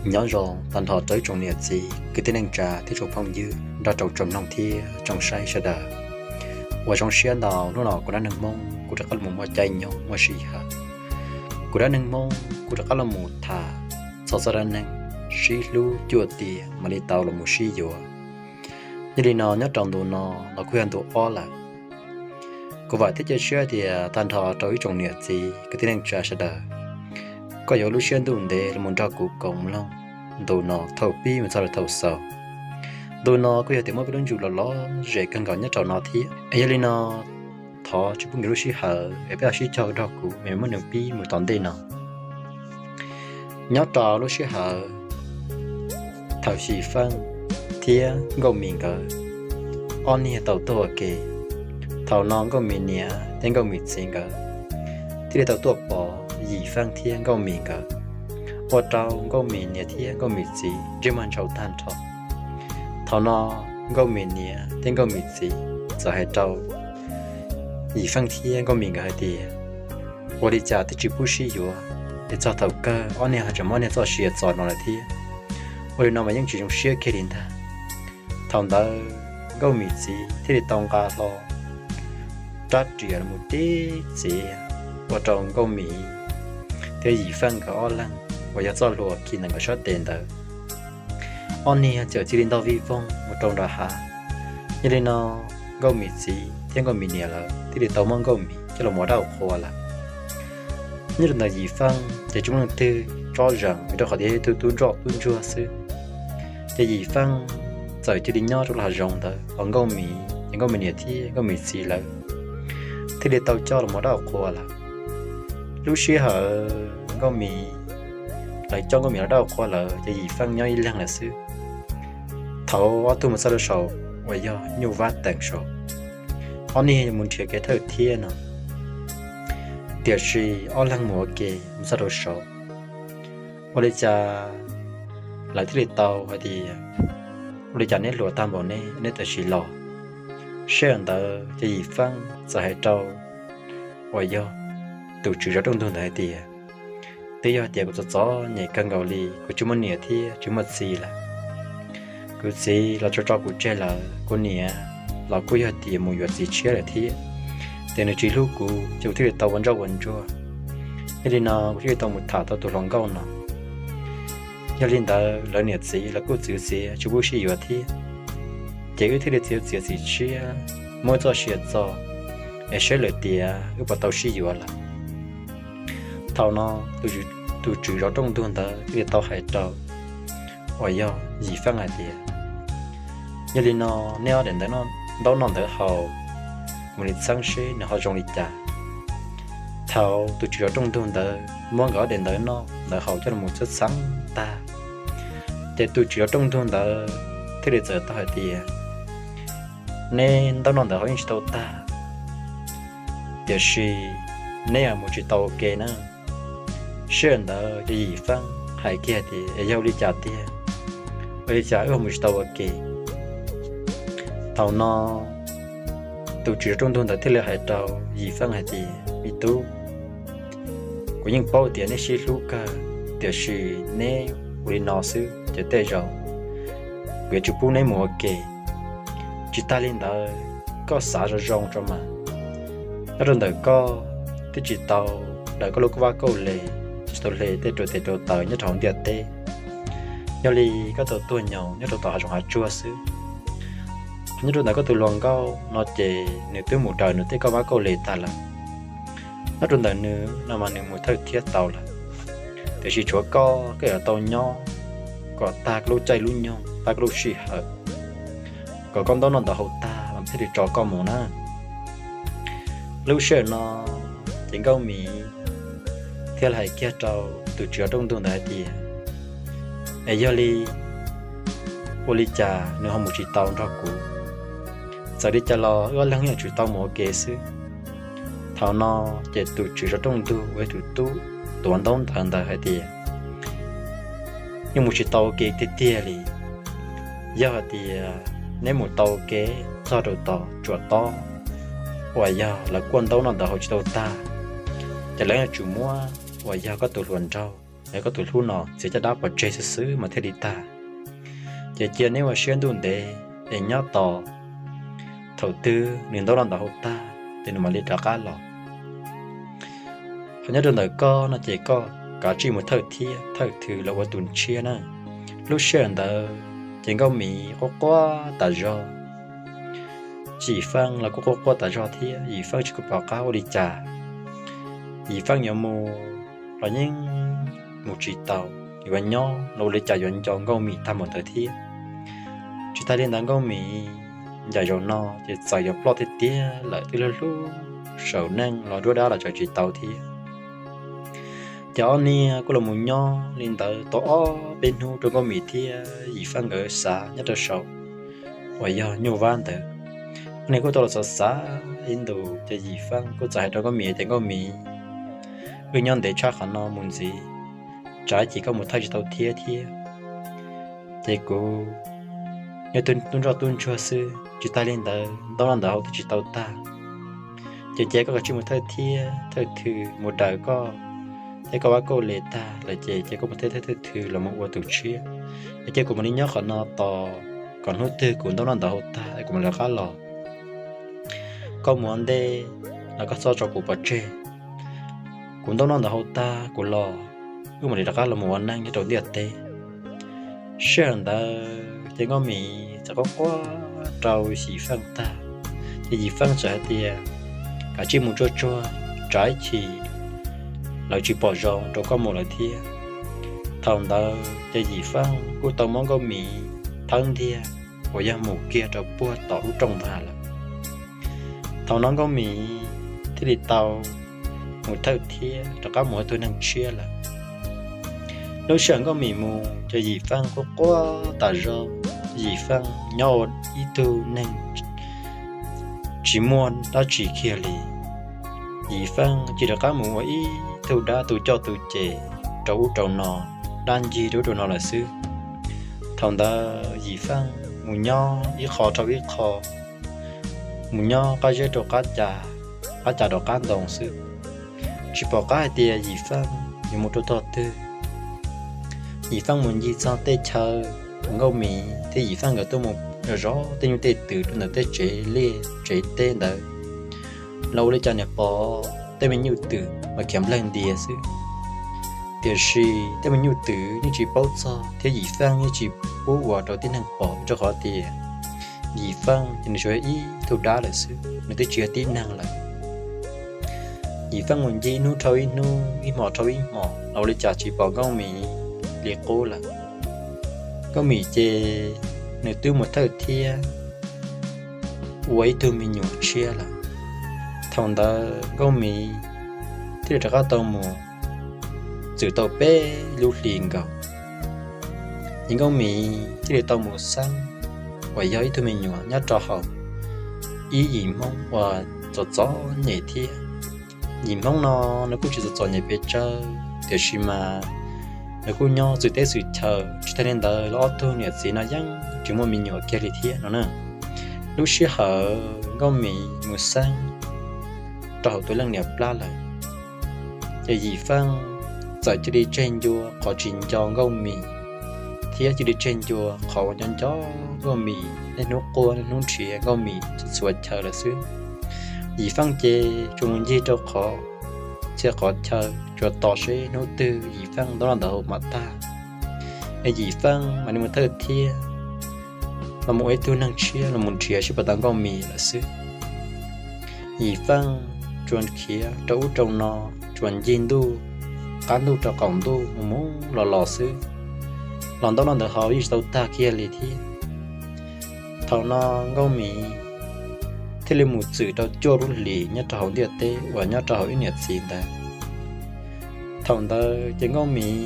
Nyob zoo tag nrho rau ib tsoom niam txiv kwv tij neej tsa thiab tsoom phooj ywg nrog rau tsoom mloog thiab tsoom saib sawv daws. Ua zoo siab ntau, hnub no kuv dab neeg Hmoob kuv rov qab los muaj caij nyoog muaj sij hawm. Kuv dab neeg Hmoob kuv rov qab los mus tham txog txoj dab neeg sib hlub cuaj tiam mam li tau los mus sib yuav. Yog li no nyob rau ntu no los kuj yog ntu ob lawm. Kuv vam thiab cia siab tias tag nrho rau ib tsoom niam txiv kwv tij neej tsa sawv daws, koj yuav lub siab ntuj ntev los mus nrog kuv koom mloog ntu no thaum pib mus txog rau thaum xaus. Ntu no kuj yog tias muaj peb lub ntsug los lom zem kawg nkaus nyob rau no thiab. Yog li no thov tsis pub nkim lub sij hawm es peb ho sib cog nrog kuv me muab nws pib mus tom ntej no. Nyob rau lub sij hawm thaum Yim Feej thiab Nkauj Mim nkawd ob niag tau tuaj ua ke, thaum no Nkauj Mim niam thiab Nkauj Mim txiv nkawd thiaj li tau tuaj pom Yim Feej thiab Nkauj Mim nkawd, ua rau Nkauj Mim niam thiab Nkauj Mim txiv ntsej muag ntshau tag nrho. Thaum no Nkauj Mim niam thiab Nkauj Mim txiv txawm hais rau Yim Feej thiab Nkauj Mim nkawd hais tias, ua li cas twb tsis pub sib yuav es txog thaum kawg ob niag ho tseem muab niag txoj sia txo no lawm thiab. Ua li no mas yeej tsis zoo siab kiag li ntag. Thaum ntawd Nkauj Mim txiv thiaj li tau nqa hlo rab riam los mus tib txiav, ua rau Nkauj Mim thiab Yim Feej nkawd ob leeg uas yog txoj hlua khi ntawm nkawd sab tes ntawd, ob niag txawm cia li ntog vij voog mus rau nram hav. Yog li no Nkauj Mim txiv thiab Nkauj Mim niam lawv thiaj li tau muab Nkauj Mim coj los ua dab ua qhua lawm. Nyob rau ntawm Yim Feej ces tsis muaj leej twg tsob zeem vim rau qhov tias yog tug tub ntsoj tub ntsuag xwb. Ces Yim Feej txawm cia li nyob rau lub hav zoov ntawd, ho Nkauj Mim ces Nkauj Mim niam thiab Nkauj Mim txiv lawv thiaj li tau coj los ua dab ua qhua lawm. Lub sij hawm Nkauj Mim, lawv coj Nkauj Mim los dab ua qhua lawm ces Yim Feej nyob ib leeg lawm xwb. Thaum ob tug mus txog rau saum uas yog Nyuj Vab Teem saud, ob niag mus nrhiav kev thawj thiab no, tiam sis ob leeg mus ua ke mus txog rau saud, ua li cas lawv thiaj li tau hais tias, ua li cas neb hluas tag npaum ne, neb tam sim los? Sij hawm ntawd ces Yim Feej txawm hais rau uas yog tus tswv zov rooj ntug ntawd hais tias, twb yog tias kuv txom txom nyem kawg nkaus li, kuv tsis muaj niam thiab tsis muaj txiv lawm. Kuv txiv los tso tso kuv tseg lawm, kuv niam los kuj yog tias mus yuav txiv tshiab lawm thiab, ces nws tsis hlub kuv ces kuv thiaj li tau ua ntsoj ua ntsuag. Yog li no kuv thiaj li tau mus tham tau tus hluas nkauj no. Yog li ntawd lawv niam txiv los kuj txwv txiav tsis pub sib yuav thiab, ces wb thiaj li txiav txiav txiv tshiab, muab txoj sia txo, es saib lawm tias wb puas tau sib yuav lawm. Thaum no tus tswv zov rooj ntug ntawd thiaj li tau hais rau uas yog Yim Feej hais tias, yog li no neb ob daim ntaub noj ntawv haus, mus li txheeb seb nws ho zoo li cas. Thaum tus tswv zov rooj ntug ntawd muab nkawd ob daim ntaub noj ntawv haus coj los txheeb tag, ces tus tswv zov rooj ntug ntawd thiaj li txawm tau hais tias, neb ntaub noj ntawv haus yeej tsis tau tag, tiam sis neb yuav mus tsis tau ua ke na. Sij hawm ntawd ces Yim Feej hais kiag tias, es yog ua li cas tiag, ua li cas wb ho mus tsis tau ua ke? Thaum no tus tswv zov rooj ntug ntawd thiaj li hais rau Yim Feej hais tias, me tub, kuv yeej paub tias neb sib hlub kawg, tiam sis neb ua li no xwb ces tej zaum kuv yuav tsis pub neb mus ua ke. Tsis tas li ntawd, koj xav zoo zoo tso mas, nyob rau ntawm koj twb tsis tau daws koj lub kauj vab kauj le, tsis tau hle tej rau tes rau taw nyob rau hauv ntiaj teb. Yog li koj tau tuag nyoos nyob rau tom hav zoov hav tsuag xwb. Nyob rau ntawm koj tus hluas nkauj no ces nws twb mus daws nws tej kauj vab kauj le tag lawm. Nyob rau ntawm nws no mas nws mus thawj thiab tau lawm, tiam sis tshuav koj, koj yuav tau nyob kom tag koj lub caij lub nyoog, tag koj lub sij hawm, kom koj ntaub noj ntawv haus tag mas thiaj li tso koj mus na. Lub sij hawm no ces Nkauj Mim thiaj li hais kiag rau tus tswv zov rooj ntug ntawd hais tias, es yog li ua li cas nws ho mus tsis tau nrog kuv? Txawm li cas los wb ob leeg yeej tsis tau mus ua ke xwb. Thaum no ces tus tswv zov rooj ntug uas yog tus tub tuav ntaub ntawv ntawd hais tias, yeej mus tsis tau ua ke tiag tiag li. Yog hais tias neb mus tau ua ke txog rau tom tsuas tob uas yog lawv kuaj ntaub noj ntawv haus tsis tau tag, ces lawv yuav tsum muab uas yog koj tus hluas nraug Yog koj tus hlub no txiav caj dab pov tseg xwb xwb mas thiaj li tag. Ces cia neb ua siab ntuj ntev es nyob tos thaum twg nws ntaub los ntawd hauv tag ces nws mam li rov qab los. Ho nyob rau ntawm koj no ces koj kav tsij mus thawj thiab thawj thw los ua tus tshiab na. Lub sij hawm ntawd ces Nkauj Mim quaj quaj tas zog, Yim Feej los kuj quaj quaj tas zog thiab. Yim Feej tsis pom qab ua li cas, Yim Feej yuav mus los yeej mus tsis tau, yuav nyob los ua li cas yuav nco Nkauj Mim tag npaum ntawd thiab. Tsis tas li ntawd Nkauj Mim ncaim zaum no ces txawm yuav ploj tiag tiag lawm, twb hlub hlub saum neej los duab dab los tseem tsis tau thiab. Ces ob niag kuj los mus nyob li ntawd tau ob peb hnub rau Nkauj Mim thiab Yim Feej nkawd xav nyob rau saum uas yog nyuj vab ntawd. Ob niag kuj tau los xav xav ib ntus ces Yim Feej kuj txawm hais rau Nkauj Mim tias, Nkauj Mim, wb nyob ntev tshaj qhov no mus ntxiv, tsam ib chim koj mus thawj tsis tau thiab thiab. Ces kuv nyob tub ntsoj tub ntsuag xwb, tsis tas li ntawd ntaub los ntawd hauv twb tsis tau tag. Ces cia koj kav tsij mus thawj thiab thawj thw mus daws koj thiab koj vab kauj le tag lawm ces cia koj mus thawj thiab thawj thw los mus ua tus tshiab. Es cia kuv mam li nyob qhov no tos kom hnub twg kuv ntaub los ntawd hauv tag es kuv mam li rov qab los. Koj mus ua ntej los koj txhob tso kuv pov tseg. Kuv ntaub los ntawd hauv tag kuv los, wb mam li rov qab los mus ua neej nyob rau ntiaj teb. Sij hawm ntawd ces Nkauj Mim txawm quaj quaj rau Yim Feej tag, ces Yim Feej txawm hais tias, Kav tsij mus tsuag tsuag, tsam ib chim lawv tsis pom zoo rau koj mus lawm thiab. Thaum ntawd ces Yim Feej kuj tau muab Nkauj Mim thawb ntiag uas yog mus kiag rau puag tom lub rooj vag lawm. Thaum no Nkauj Mim thiaj li tau mus thawj thiab rov qab mus ua ib tug neeg tshiab lawm. Lub sij hawm Nkauj Mim mus ces Yim Feej quaj quaj tas zog, Yim Feej nyob ua ib tug neeg tsis muaj dab tsi kiag li. Yim Feej cia li rov qab mus ua ib tug dab tu coj tu ces rau ub rau no, dab ncig rau ub rau no lawm xwb. Thaum ntawd Yim Feej mus nyob ib qho rau ib qho, mus nyob qab zeb rau qab cas, qab cas rau qab ntoo xwb, tsis pom qab hais tias Yim Feej yuav mus rau tog twg. Yim Feej mus ncig txog tej chaw uas Nkauj Mim thiab Yim Feej nkawd tuaj mus zov zov tej nyuj tej twm rau ntawm tej tsev liaj tsev teb ntawd, los ua li cas nim pom tej me nyuj twm mas khiav npleeg ntias xwb. Tiam sis tej me nyuj twm yeej tsis paub txog thiab Yim Feej yeej tsis pub ua rau tib neeg pom, rau qhov tias Yim Feej ces nws tsuas yog ib tug dab lawm xwb, nws twb tsis yog tib neeg lawm. Yim Feej mus ncig ib hnub dhau ib hnub, ib hmos dhau ib hmos los ua li cas tsis pom Nkauj Mim li qub lawm. Nkauj Mim ces nws twb mus thawj thiab ua ib tug me nyuam tshiab lawm. Thaum ntawd Nkauj Mim thiaj li rov qab tau mus txwm tau peb lub hlis nkaus, ces Nkauj Mim thiaj li tau mus xeeb uas yog ib tug me nyuam nyob rau hauv ib yim Hmoob uas txom txom nyem thiab. Yim Hmoob no nws kuj tsis txom txom nyem pes tsawg, tiam sis mas nws kuj nyob xwm teb xwm chaw. Tsis tas li ntawd los ob tug niam txiv no yeej tsis muaj me nyuam kiag li thiab no na. Lub sij hawm Nkauj Mim mus xeeb rau hauv tus leej niam plab lawm, ces Yim Feej txawm cia li tseg ncua qhov tsis nco Nkauj Mim, thiab cia li tseg ncua qhov uas nco nco Nkauj Mim, niaj hnub quaj niaj hnub nrhiav Nkauj Mim txhua chaw lawm xwb. Yim Feej ces tsuas mus ncig rau qhov txhia qhov chaw tsuas tos seb hnub twg Yim Feej ntaub los ntawd hauv mam tag, es Yim Feej mam li mus thawj thiab los mus ua ib tug neeg tshiab los mus nrhiav seb puas tau Nkauj Mim lawm xwb. Yim Feej tsuas khiav rau ub rau no, tsuas ncig ntuj, qab ntuj rau qaum ntuj mus mus los los xwb, los ntaub los ntawd hauv yeej tsis tau tag kiag li thiab. Thaum no Nkauj Mim thiaj li mus txwm rau cuaj lub hlis nyob rau hauv ntiaj teb uas nyob rau hauv ib niam txiv ntawd. Thaum ntawd ces Nkauj Mim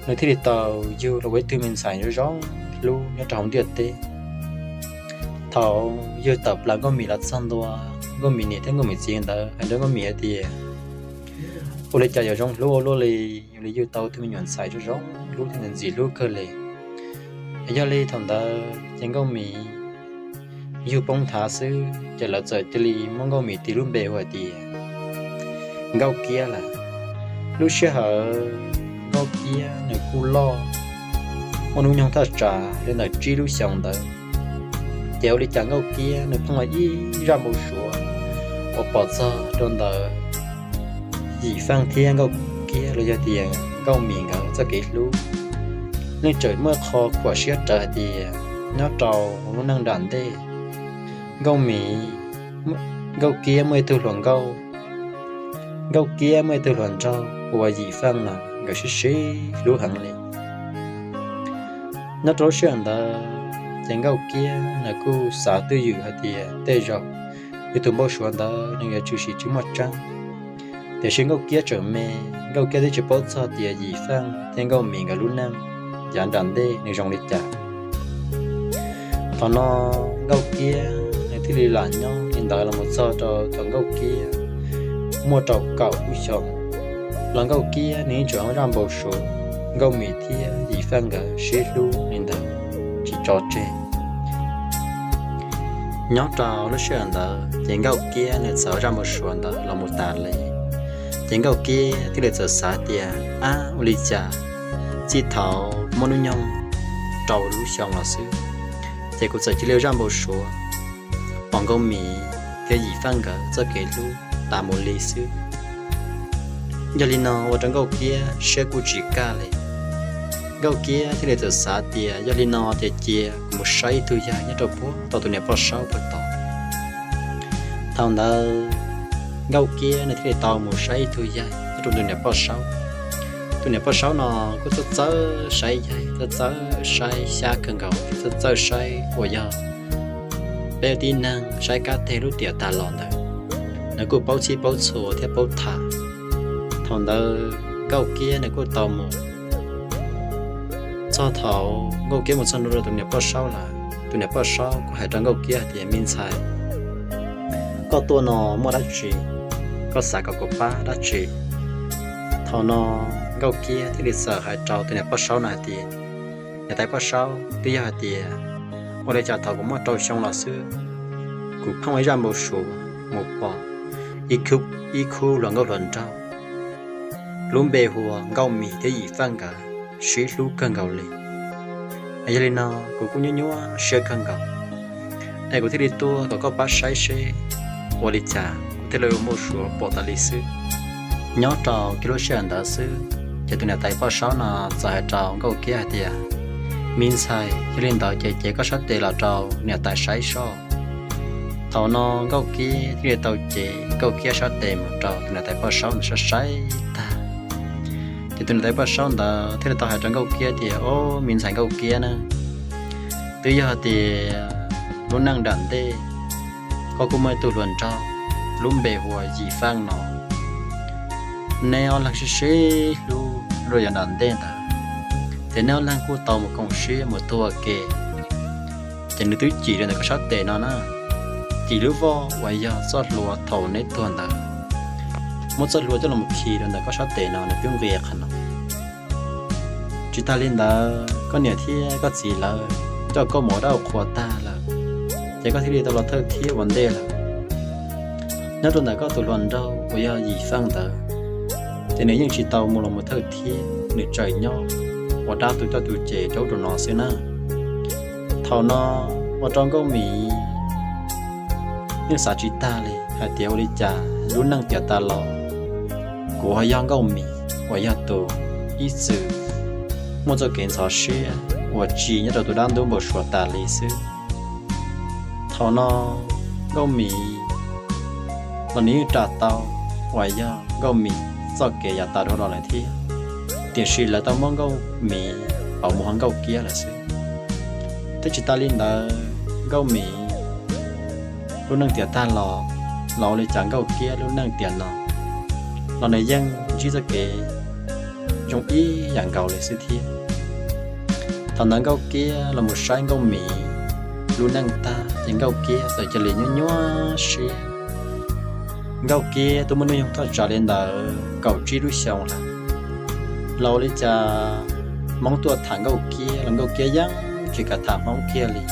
nws thiaj li tau yug los ua ib tug me ntxhais zoo zoo hlub nyob rau hauv ntiaj teb. Thaum yug tawm plaws Nkauj Mim los txog ntua, Nkauj Mim niam thiab Nkauj Mim txiv ntawd hais rau Nkauj Mim hais tias, ua li cas yuav zoo hlub ua luaj li, yuav li yug tau tus me nyuam ntxhais zoo zoo hlub thiab ntxim hlub kawg li. Yog li thaum ntawd ces Nkauj Mim yug poob nthav xwb ces lawv txawm cia li muab Nkauj Mim tis lub npe hu hais tias Nkauj Kiab lawm. Lub sij hawm Nkauj Kiab nws kuj loj, muaj hnub nyoog thaj tsam li ntawm tsib lub xyoos ntawd. Ces ua li cas Nkauj Kiab nws pheej ua ib zaj npau suav uas pom txog rau ntawm Yim Feej thiab Nkauj Kiab los yog tias Nkauj Mim nkawd txoj kev hlub. Leej twg muaj qho khuam siab rawv hais tias nyob rau lub neej nram ntej, Nkauj Mim, Nkauj Kiab muaj ib tug hluas nkauj, Nkauj Kiab muaj ib tug hluas nraug uas Yim Feej no nkawd sib sib hlub heev li. Nyob rau lub sij hawm ntawd ces Nkauj Kiab nws kuj xav twj ywm hais tias tej zaum yus tus npau suav ntawd nws yuav tshwm sim tsis muaj tseeb. Tiam sis Nkauj Kiab tseem me, Nkauj Kiab twb tsis paub txog tias Yim Feej thiab Nkauj Mim nkawd lub neej yav nram ntej nws zoo li cas. Thaum no Nkauj Kiab nws thiaj li lam nyob li ntawd los mus txog rau thaum Nkauj Kiab muaj rau kaum lub xyoos, los Nkauj Kiab nws yeej tseem ua zaj npau suav Nkauj Mim thiab Yim Feej nkawd sib hlub li ntawd tsis tso tseg. Nyob rau lub sij hawm ntawd ces Nkauj Kiab nws txawm ua zaj npau suav ntawd los mus tas li. Ces Nkauj Kiab thiaj li txawm xav tias, ab, ua li cas txij thaum muaj hnub nyoog rau lub xyoo los xwb, ces kuv txawm cia li ua zaj npau suav pom Nkauj Mim thiab Yim Feej nkawd txoj kev hlub tas mus li xwb. Yog li no ua rau Nkauj Kiab siab kuj tsis kaj li. Nkauj Kiab thiaj li txawm xav tias yog li no ces cia kuv mus saib ib tug yaig nyob rau puag tau tus niam poj saub puag tod. Thaum ntawd Nkauj Kiab nws thiaj li tau mus saib ib tug yaig nyob rau tus niam poj saub. Tus niam poj saub no kuj txawj txawj saib yaig, txawj txawj saib xyab kawg nkaus, txawj txawj saib uas yog peb tib neeg saib kab teg lub tiam tag los ntawd, nws kuj paub txhij paub txhua thiab paub tham. Thaum ntawd Nkauj Kiab nws kuj tau mus. Txog thaum Nkauj Kiab mus txog ntua rau tus niam poj saub lawm, tus niam poj saub kuj hais rau Nkauj Kiab hais tias, me ntxhais, koj tuaj no muaj dab tsi? Koj xav kom kuv pab dab tsi? Thaum no Nkauj Kiab thiaj li txawm hais rau tus niam poj saub no hais tias, niam tais poj saub, twb yog hais tias ua li cas thaum kuv muaj rau xyoo los xwb, kuv pheej ua ib zaj npau suav mus pom ib khub hluas nkauj hluas nraug lub npe hu ua Nkauj Mim thiab Yim Feej nkawd sib hlub kawg nkaus li. Yog li no kuv kuj nyuaj nyuaj siab kawg nkaus, es kuv thiaj li tuaj kom koj pab saib seb ua li cas kuv thiaj li ua npau suav pom tas li xwb. Nyob rau kiag lub sij hawm ntawd xwb, ces tus niam tais poj saub no txawm hais rau Nkauj Kiab hais tias, me ntxhais, yog li ntawd ces cev koj sab tes los rau niam tais saib soj. Thaum no Nkauj Kiab thiaj li tau cev Nkauj Kiab sab tes mus rau tus niam tais poj saub nws saib saib tag. Ces tus niam tais poj saub ntawd thiaj li tau hais rau Nkauj Kiab tias, o, me ntxhais Nkauj Kiab na, twb yog tias lub neej nram ntej koj kuj muaj ib tug hluas nraug lub npe hu ua Yim Feej no. Neb ob leeg sib sib hlub rau yav nram ntej ntawd, ces neb ob leeg kuj tau mus koom siab mus tuag ua ke, ces nws twb cim rau ntawm koj sab tes no na, cim lub voj uas yog txoj hlua thaum neb tuag ntawd. Muab txoj hlua coj los khi rau ntawm koj sab tes no nws twb nqis qhov no. Tsis tas li ntawd, koj niam thiab koj txiv lawv coj koj mus ua dab ua qhua tag lawm, ces koj thiaj li tau los thawj thiab ua ntej lawm. Nyob rau ntawm koj tus hluas nraug uas yog Yim Feej ntawd, ces nws yeej tsis tau mus los mus thawj thiab, nws tseem nyob ua dab tu coj tu ces rau ub rau no xwb na. Thaum no ua rau Nkauj Mim yeej xav tsis tag li hais tias ua li cas lub neej tiam tas los kuv ho yog Nkauj Mim uas yog tus ib txwm muaj txoj kev ntxhov siab uas tsim nyob rau tus dab ntub npau suav tas li xwb. Thaum no Nkauj Mim los nws yeej ras tau uas yog Nkauj Mim txoj kev yav tas dhau los lawm thiab, tiam sis lawv tau muab Nkauj Mim pauv mus ho Nkauj Kiab lawm xwb. Thiab tsis tas li ntawd, Nkauj Mim lub neej tiam tag los, los ua li cas Nkauj Kiab lub neej tiam no los nws yeej ntsib txoj kev zoo ib yam nkaus li xwb thiab. Thaum ntawd Nkauj Kiab los mus saib Nkauj Mim lub neej tag ces Nkauj Kiab txawm cia li nyuaj nyuaj siab. Nkauj Kiab twb muaj hnub nyoog thaj tsam li ntawd kaum tsib lub xyoos lawm, los ua li cas Hmoob tuaj tham Nkauj Kiab los Nkauj Kiab yeej tsis kam tham Hmoob kiag li.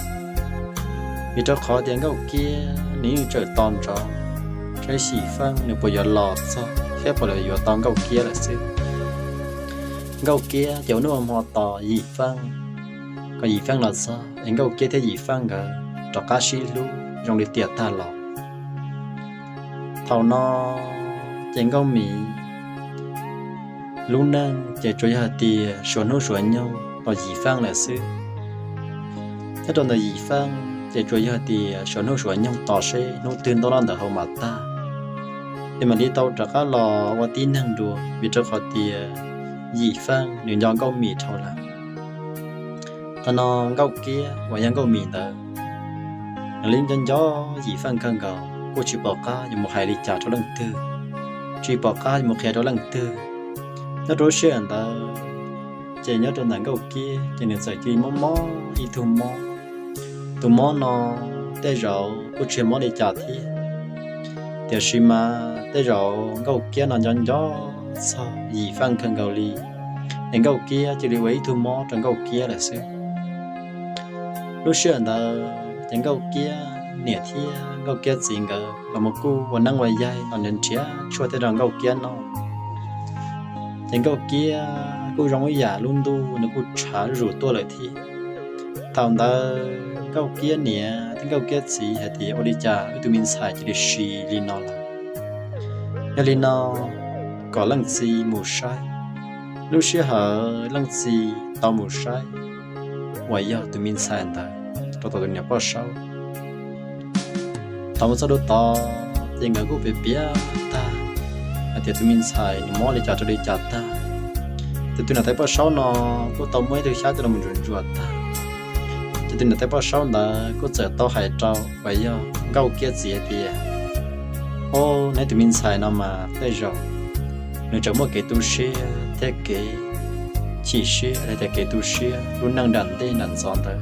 Vim rau qhov tias Nkauj Kiab nws yeej tseem tos ntsoov saib Yim Feej nws puas yuav los txog thiab puas yuav tau Nkauj Kiab lawm xwb. Nkauj Kiab ces ua hnub ua hmo tos Yim Feej, kom Yim Feej los txog es Nkauj Kiab thiab Yim Feej nkawd rov qab sib hlub zoo li tiam tag los. Thaum no ces Nkauj Mim lub neej ces tsuas yog hais tias suav hnub suav nyoog tos Yim Feej lawm xwb. Nyob rau ntawm Yim Feej ces tsuas yog hais tias suav hnub suav nyoog tos seb hnub twg nto loj ntawm hauv mas tag, es mam li tau rov qab los ua tib neeg dua, vim rau qhov tias Yim Feej nws nco Nkauj Mim dhau lawm. Thaum no Nkauj Kiab uas yog Nkauj Mim ntawd, nws li nco nco Yim Feej kawg nkaus, kuj tsis pom qab yuav mus hais li cas rau leej twg, tsis pom qab yuav mus qhia rau leej twg. Nyob rau lub sij hawm ntawd ces nyob rau ntawm Nkauj Kiab ces nws txawm cia li mob mob ib tug mob. Tus mob no tej zaum kuj tsis mob li cas thiab, tiam sis mas tej zaum Nkauj Kiab no nco nco txog Yim Feej kawg nkaus li, es Nkauj Kiab cia li ua ib tug mob rau Nkauj Kiab lawm xwb. Lub sij hawm ntawd ces Nkauj Kiab niam thiab Nkauj Kiab txiv nkawd los mus kuj ua neeb ua yaig los nrhiav tshuaj thiab rau Nkauj Kiab noj. Ces Nkauj Kiab kuj zoo ib yam lub ntuj nws kuj tshav zuj zus tuaj lawm thiab. Thaum ntawd Nkauj Kiab niam thiab Nkauj Kiab txiv hais tias ua li cas wb tus me ntxhais cia li si li no lawm. Yog li no kom leej txiv mus saib. Lub sij hawm leej txiv tau mus saib uas yog tus me ntxhais ntawd rau tom tus niam poj saub. Thaum mus txog rau tod ces nkawd kuj piav piav tag hais tias tus me ntxhais nws mob li cas rau li cas tag. Ces tus niam tais poj saub no kuj tau muab ib tug xyab coj los ntsuas ntsuas tag. Ces tus niam tais poj saub ntawd kuj txawm tau hais rau uas yog Nkauj Kiab txiv hais tias, o, neb tus me ntxhais no mas tej zaum nws tseem muaj kev tu siab thiab kev chim siab los tias kev tu siab lub neej nram ntej nram ntxov ntawd,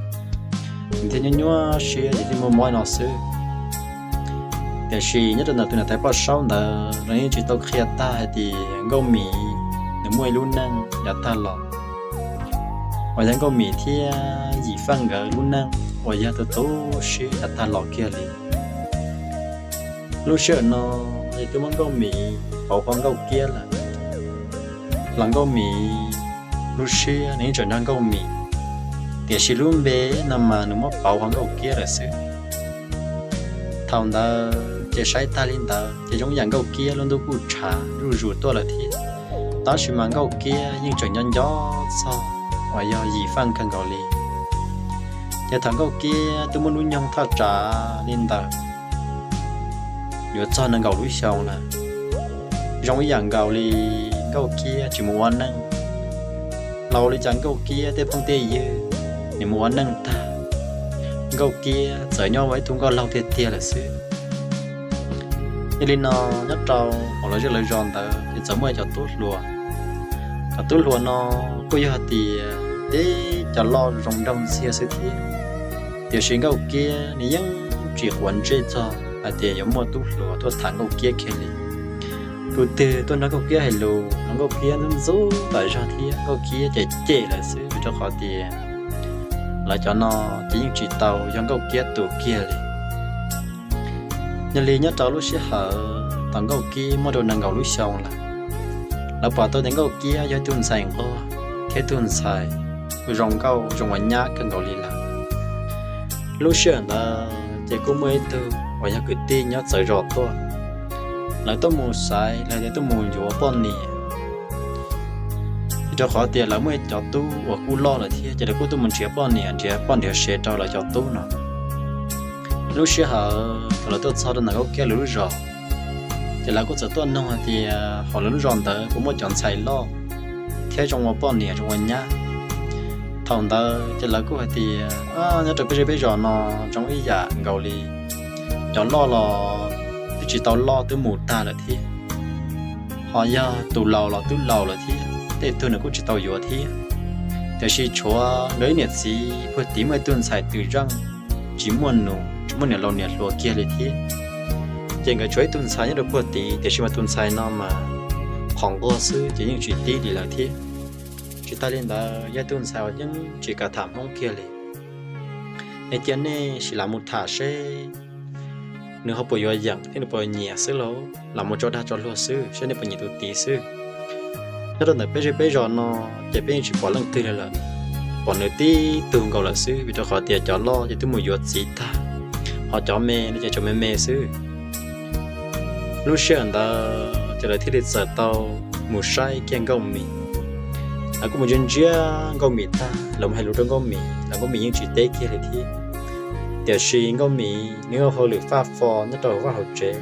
nws thiaj nyuaj nyuaj siab ces thiaj muaj mob no xwb. Tiam sis nyob rau ntawm tus niam tais poj saub ntawd los yeej tsis tau qhia tag hais tias Nkauj Mim nws muaj ib lub neej yav tag los uas yog Nkauj Mim thiab Yim Feej nkawd lub neej uas yog tu tu siab yav tag los kiag li. Lub sij hawm no ces twb muab Nkauj Mim pauv hua Nkauj Kiab lawm, los Nkauj Mim lub siab nws yeej tseem nrog Nkauj Mim, tiam sis lub npe no mas nws muab pauv hua Nkauj Kiab lawm xwb. Thaum ntawd ces saib tag li ntawd ces zoo ib yam Nkauj Kiab lub ntuj kuj tshav zuj zus tuaj lawm thiab, tab sis mas Nkauj Kiab yeej tseem nco nco txog uas yog Yim Feej kawg nkaus li. Ces thaum Nkauj Kiab twb muaj hnub nyoog thaj tsam li ntawm yuav txog nees nkaum lub xyoo lawm, zoo ib yam nkaus li Nkauj Kiab tsis mus ua neej. Los ua li cas Nkauj Kiab tej phooj tej ywg nws mus ua neej tag, Nkauj Kiab txawm nyob ua ib tug nkauj laug tiag tiag lawm xwb. Yog li no, nyob rau hauv lawv zej lawv zos ntawd ces txawm muaj cov tub hluas. Cov tub hluas no kuj yog hais tias teb cov loj zoo nraug ntxiag xwb thiab, tiam sis Nkauj Kiab nws yeej tsis quav ntsej txog hais tias yuav muaj tub hluas tuaj tham Nkauj Kiab kiag li. Tus twg tuaj nrog Nkauj Kiab hais lus los Nkauj Kiab ntxub ntxub tas zog thiab Nkauj Kiab cem cem lawv xwb, vim rau qhov tias lawv cov no ces yeej tsis tau yog Nkauj Kiab tus kiag li. Yog li nyob rau lub sij hawm thaum Nkauj Kiab muaj rau nees nkaum lub xyoo lawm, lawv pom tau tias Nkauj Kiab yog ib tug ntxhais nquag thiab ib tug ntxhais zoo nkauj zoo ua nyab kawg nkaus li lawm. Lub sij hawm ntawd ces kuj muaj ib tug uas yog kwv tij nyob txawv zos tuaj, lawv tuaj mus xaiv los tias tuaj mus yuav poj niam, vim rau qhov tias lawv muaj cov tub uas kuj loj lawm thiab, ces lawv kuj tuaj mus nrhiav poj niam, nrhiav poj nrhiav sev rau lawv cov tub no. Lub sij hawm thaum lawv tuaj txog rau ntawm Nkauj Kiab lawv lub zos, ces lawv kuj txawm tuaj noog hais tias hauv lawv lub zos ntawd puas muaj cov ntxhais loj thiab zoo ua poj niam zoo ua nyab. Thaum ntawd ces lawv kuj hais tias nyob rau peb zej peb zos no zoo ib yam nkaus li cov loj los twb tsis tau loj twb mus tag lawm thiab, ho yog tus laus los twb laus lawm thiab, tej tug nws kuj tsis tau yuav thiab. Tiam sis tshuav nkawd ib niam txiv puag tid muaj ib tug ntxhais twm zeej, tsis muaj nus, tsis muaj niam laus niam hluas kiag li thiab. Ces nkawd tshuav ib tug ntxhais nyob rau puag tid, tiam sis mas tus ntxhais no mas qhov nquag xwb ces yeej tsis tib li lawm thiab. Tsis tas li ntawd yog ib tug ntxhais uas yeej tsis kam tham Hmoob kiag li. Es cia nej sim lam mus tham seb nws ho puas yuav yeem thiab nws puas nyiam xwb lauj, lam mus tso dag tso luag xwb seb nej puas nyiam tus tid xwb. Nyob rau ntawm peb zej peb zos no ces peb yeej tsis pom leej twg li lawm, pom nws tib tug nkaus lawm xwb, vim rau qhov tias cov loj ces twb mus yuav txiv tag, ho cov me no ces tseem me me xwb. Lub sij hawm ntawd ces lawv thiaj li txawm tau mus saib kiag Nkauj Mim. Lawv kuj mus ntsia ntsia Nkauj Mim tag, lawv mus hais lus rau Nkauj Mim los Nkauj Mim yeej tsis teb kiag li thiab. Tiam sis Nkauj Mim nws ua hauj lwm faj fo nyob rau vaj hauv tsev.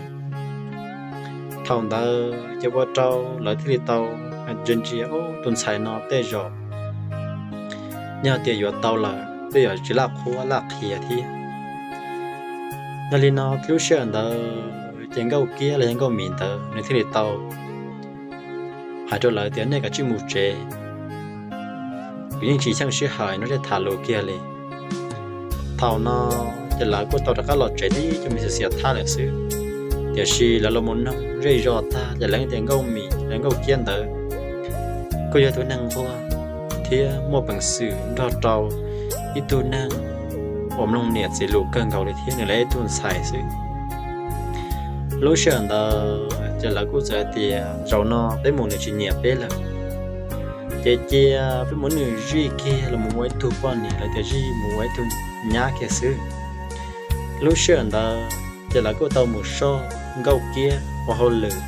Thaum ntawd ces ua rau lawv thiaj li tau ntsia ntsia, tus ntxhais no tej zaum yog tias yuav tau lawm tej zaum tsis laj qhuab laj qhia thiab. Yog li no lub sij hawm ntawd ces Nkauj Kiab los yog Nkauj Mim ntawd nws thiaj li tau hais rau lawv tias nej kav tsij mus tsev, kuv yeej tsis xyeej sij hawm nrog nej tham lus kiag li. Thaum no ces lawv kuj tau rov qab los tsev tib co me xiav xiav thaj lawm xwb. Tiam sis lawv los mus noog zej zos tag ces lawv tias Nkauj Mim los Nkauj Kiab ntawd kuj yog tus neeg nquag thiab muaj peev xwm nrog rau ib tug neeg uas mloog niam txiv lus kawg nkaus li thiab nws lam ib tug ntxhais xwb. Lub sij hawm ntawd ces lawv kuj txawm hais tias zaum no peb mus nws tsis nyiam peb lawm, ces cia peb mus nws zij kiag los mus ua ib tug poj niam, lawv tias zij mus ua ib tug nyab kiag xwb. Lub sij hawm ntawd ces lawv kuj tau mus soj Nkauj Kiab ua hauj lwm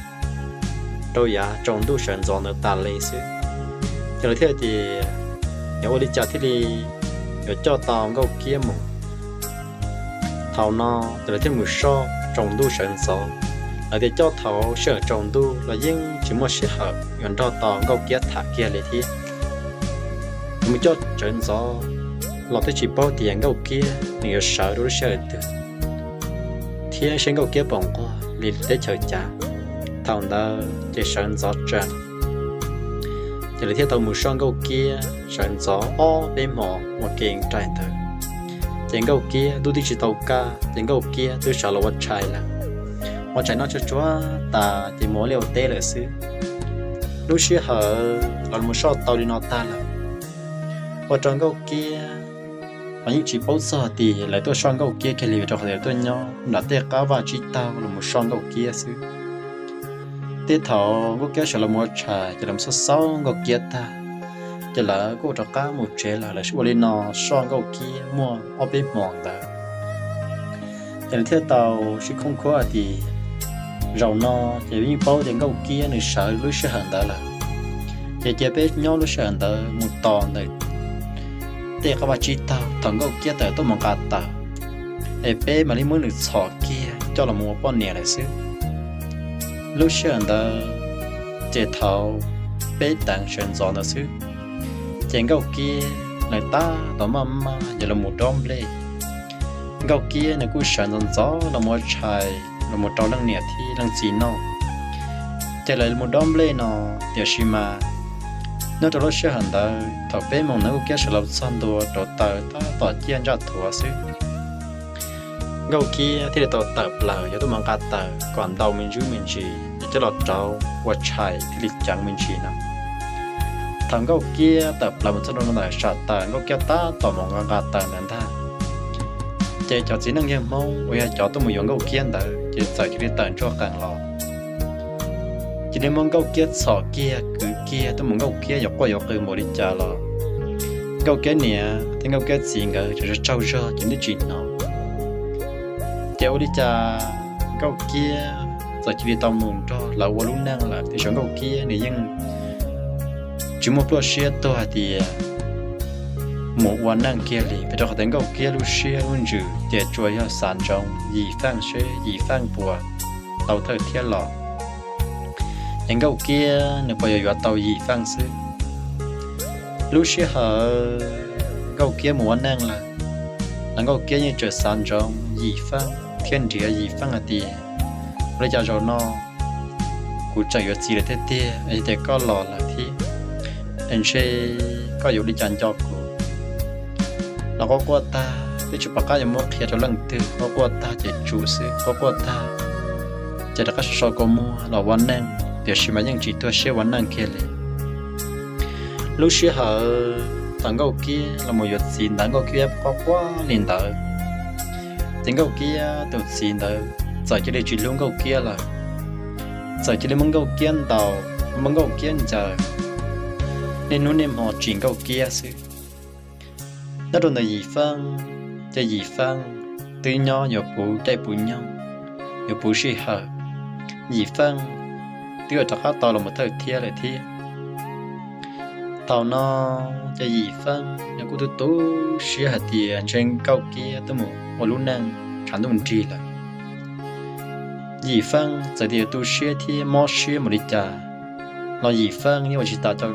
rau yav tsaus ntuj sawv ntxov ntawd tas li xwb. Ces lawv thiaj tias yuav ua li cas thiaj li yuav coj tau Nkauj Kiab mus. Thaum no ces lawv thiaj mus soj tsaus ntuj sawv ntxov. Lawv tias coj thaum sij hawm tsaus ntuj los yeej tsis muaj sij hawm yuav nrog tau Nkauj Kiab tham kiag li thiab. Mus coj sawv ntxov los twb tsis paub tias Nkauj Kiab nws yuav sawv rau lub sij hawm twg thiab seb Nkauj Kiab puas nquag li teb chaws cas. Thaum ntawd ces sawv ntxov tsees, ces lawv thiaj tau mus soj Nkauj Kiab sawv ntxov ob peb hmos ua ke rais ntawd. Ces Nkauj Kiab twb tsis tau kaj, ces Nkauj Kiab twb sawv los ua tshais lawm. Ua tshais noj tsuag tsuag tas ces mus ua liaj ua teb lawm xwb. Lub sij hawm los mus soj tau li no tag lawm, ua rau Nkauj Kiab los yeej tsis paub txog tias lawv tuaj soj Nkauj Kiab kiag li, vim rau qhov tias lawv tuaj nyob nram tej qab vaj tsib taug los mus soj Nkauj Kiab xwb. Tej thaum Nkauj Kiab sawv los mus ua tshais ces los mus xauj xauj Nkauj Kiab tag, ces lawv kuj rov qab mus tsev lawm. Lawv ua li no soj Nkauj Kiab muaj ob peb hmos ntawd, ces lawv thiaj tau sib khoob khuab hais tias zaum no ces yeej paub tias Nkauj Kiab nws sawv lub sij hawm ntawd lawm, ces cia peb nyob lub sij hawm ntawd mus tos ntawm tej qab vaj tsib taug thaum Nkauj Kiab tawm tuaj mus nqa taws, es peb mam li muab nws txhom kiag coj los mus ua poj niam lawm xwb. Lub sij hawm ntawd ces thaum peb teev sawv ntxov ntawd xwb, ces Nkauj Kiab nws tab tom maj maj yuav los mus dob nplej. Nkauj Kiab nws kuj sawv ntxov ntxov los mus ua tshais los mus rau leej niam thiab leej txiv noj, ces lawv mus dob nplej no. Tiam sis mas nyob rau lub sij hawm ntawd thaum peb moos ntawd Nkauj Kiab sawv los txog ntua rau taws tab tom ciaj ntsaj thuav xwb, Nkauj Kiab thiaj li tau tawm plaws yuav tuaj mus nqa taws kom ntau me ntsis me ntsis es coj los rauv ua tshais thiaj li ceev me ntsis no. Thaum Nkauj Kiab tawm plaws mus txog rau ntawm sam taws Nkauj Kiab tab tom mus nqa nqa taws ntawd ntag, ces cov txiv neej yawg Hmoob uas yog cov tuaj mus yuav Nkauj Kiab ntawd ces txawm cia li tawm ntsuag qees los, cia li muab Nkauj Kiab txhom kiag kwv kiag tuaj mus. Nkauj Kiab yuav quaj yuav qw npaum li cas los Nkauj Kiab niam thiab Nkauj Kiab txiv nkawd tseem tsaug zog ces twb tsis hnov. Ces ua li cas Nkauj Kiab txawm cia li tau mus nrog lawv ua lub neej lawm, tiam sis Nkauj Kiab nws yeej tsis muaj pluaj siab tuag hais tias mus ua neej kiag li, vim rau qhov tias Nkauj Kiab lub siab lub ntsws ces tsuas yog xav ntsoov Yim Feej seb Yim Feej puas tau thawj thiab los, es Nkauj Kiab nws puas yuav yuav tau Yim Feej xwb. Lub sij hawm Nkauj Kiab mus ua neej lawm, los Nkauj Kiab yeej tseem xav ntsoov Yim Feej thiab nrhiav Yim Feej hais tias, ua li cas zaum no kuv tseem yuav txiv lawm tiag tiag es yog tias koj los lawm thiab es ntshe koj yuav ua li cas nco kuv. Los quaj quaj tag twb tsis pom qab yuav muab qhia rau leej twg, quaj quaj tag ces tsum xwb, quaj quaj tag ces rov qab so kua muag los ua neej, tiam sis mas yeej tsis tuag siab ua neej kiag li. Lub sij hawm thaum Nkauj Kiab los mus yuav txiv ntawd Nkauj Kiab quaj quaj li ntawd, ces Nkauj Kiab tus txiv ntawd txawm cia li tsis hlub Nkauj Kiab lawm, txawm cia li muab Nkauj Kiab ntaus, muab Nkauj Kiab ncaws, niaj hnub niaj hmo tsim Nkauj Kiab xwb. Nyob rau ntawm Yim Feej, ces Yim Feej twb nyob yuav puv caij puv nyoog, yuav puv sij hawm, Yim Feej twb yuav rov qab tau los mus thawj thiab lawm thiab. Thaum no ces Yim Feej nws kuj tu tu siab hais tias ntshe Nkauj Kiab twb mus ua lub neej tshav ntuj nrig lawm. Yim Feej txawm tias tu siab thiab mob siab mus li cas los Yim Feej yeej ua tsis tau,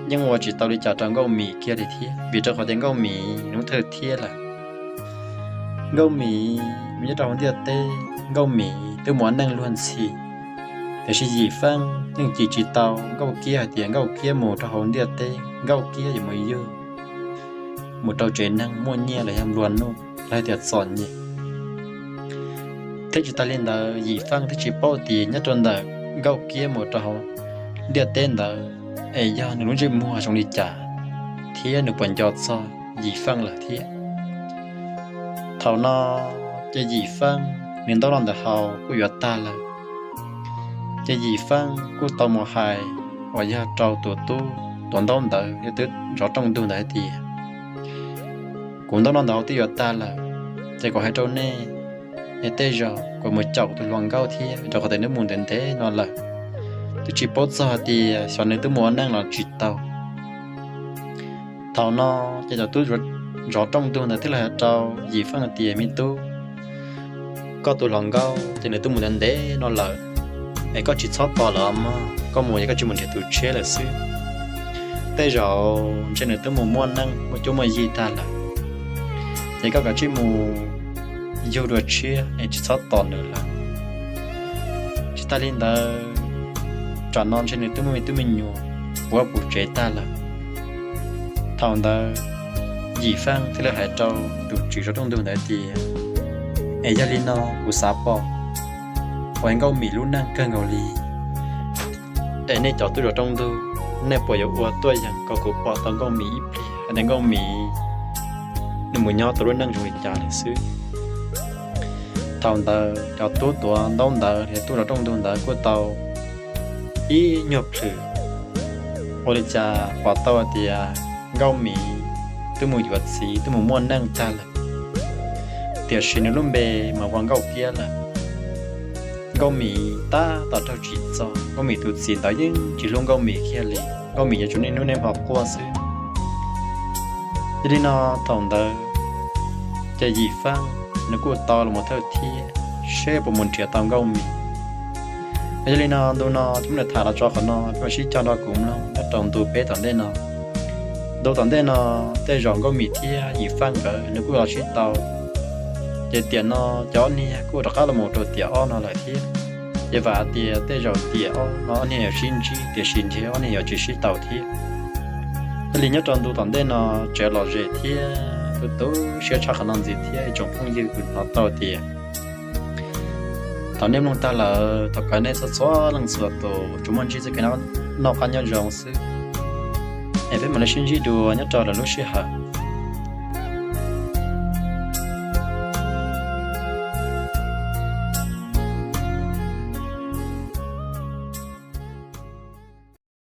yeej ua tsis tau li cas rau Nkauj Mim kiag li thiab, vim rau qhov tias Nkauj Mim nws thawj thiab lawm. Nkauj Mim mus nyob rau hauv ntiaj teb, Nkauj Mim twb mus ua neej luag ntxhi, tiam sis Yim Feej yeej cim tsis tau Nkauj Kiab hais tias Nkauj Kiab mus rau hauv ntiaj teb Nkauj Kiab yuav mus yug, mus rau tsev neeg muaj nyiaj los yog nplua nuj los hais tias txom nyem. Thiab tsis tas li ntawd Yim Feej thiaj tsis paub tias nyob rau ntawm Nkauj Kiab mus rau hauv ntiaj teb ntawd es yog nws lub ntsej muag zoo li cas thiab nws puas nco txog Yim Feej lawm thiab. Thaum no ces Yim Feej nws ntaub no ntawm hau kuj yuav tag lawm, ces Yim Feej kuj tau mus hais uas yog rau tus tub tuav ntaub ntawd yog twb zov rooj ntug ntawd hais tias, kuv ntaub no ntawm hau twb yuav tag lawm, ces kuv hais rau nej, es tej zaum kuv mus caum tus hluas nkauj thiab rau qhov tias nws mus ntev ntev no lawm, twb tsis paub txog hais tias xyov nws twb mus ua neej los tsis tau. Thaum no ces tus tub zov rooj ntug ntawd thiaj li hais rau Yim Feej tias, me tub, koj tus hluas nkauj ces nws twb mus ntev ntev no lawm, es koj tsis txhob tos lawm mog, koj mus es koj tsis mus nrhiav tus tshiab lawm xwb. Tej zaum ntshe nws twb mus muaj neej muaj cuab muaj yig tag lawm, ces koj kav tsij mus yug dua tshiab es tsis txhob tos nws lawm. Tsis tas li ntawd, tsam no ntshe nws twb muaj me tub me nyuam puv vaj puv tsev tag lawm. Thaum ntawd Yim Feej thiaj li hais rau tus tswv zov rooj ntug ntawd tias, es yog li no kuv xav pom uas Nkauj Mim lub neej kawg nkaus li, es nej cov tub zov rooj ntug, nej puas yuav ua tuaj yeem kom kuv pom tau Nkauj Mim ib pliag hais tias Nkauj Mim nws mus nyob tau lub neej zoo li cas lawm xwb. Thaum ntawd cov tub tuav ntaub ntawd los yog tub zov rooj ntug ntawd kuj tau ib nyuag plhws, ua li cas pom tau hais tias Nkauj Mim twb mus yuav txiv twb mus muaj neej tag lawm, tiam sis nws lub npe mas hu ua Nkauj Kiab lawm. Nkauj Mim tab tom raug tsim txom, Nkauj Mim tus txiv ntawd yeej tsis hlub Nkauj Mim kiag li, Nkauj Mim yuav tsum niaj hnub niaj hmo quaj xwb. Yog li no thaum ntawd ces Yim Feej nws kuj tau los mus thawj thiab seb puas mus nrhiav tau Nkauj Mim. Yog li no ntu no ces muab tham los txog qhov no, peb mam sib cog nrog kuv mloog nyob rau ntu peb tom ntej no. Ntu tom ntej no tej zaum Nkauj Mim thiab Yim Feej nkawd nws kuj los sib tau, ces tiam no cov ob niag kuj rov qab los mus rau tiam ob no lawm thiab. Ces vam tias tej zaum tiam ob no ob niag yuav sib ntsib, tiam sis ntshe ob niag yuav tsis sib tau thiab. Yog li nyob rau ntu tom ntej no tseem lom zem thiab tu tu siab tshaj qhov no ntxiv thiab ib tsoom phooj ywg, kuv hnov tau tias thaum nej mloog tag lawm thov kom nej txhua txhua leej txhua tus tsuas muaj ntsib txoj kev noj qab nyob zoo xwb. Es peb mam li sib ntsib dua nyob rau lwm lub sij hawm.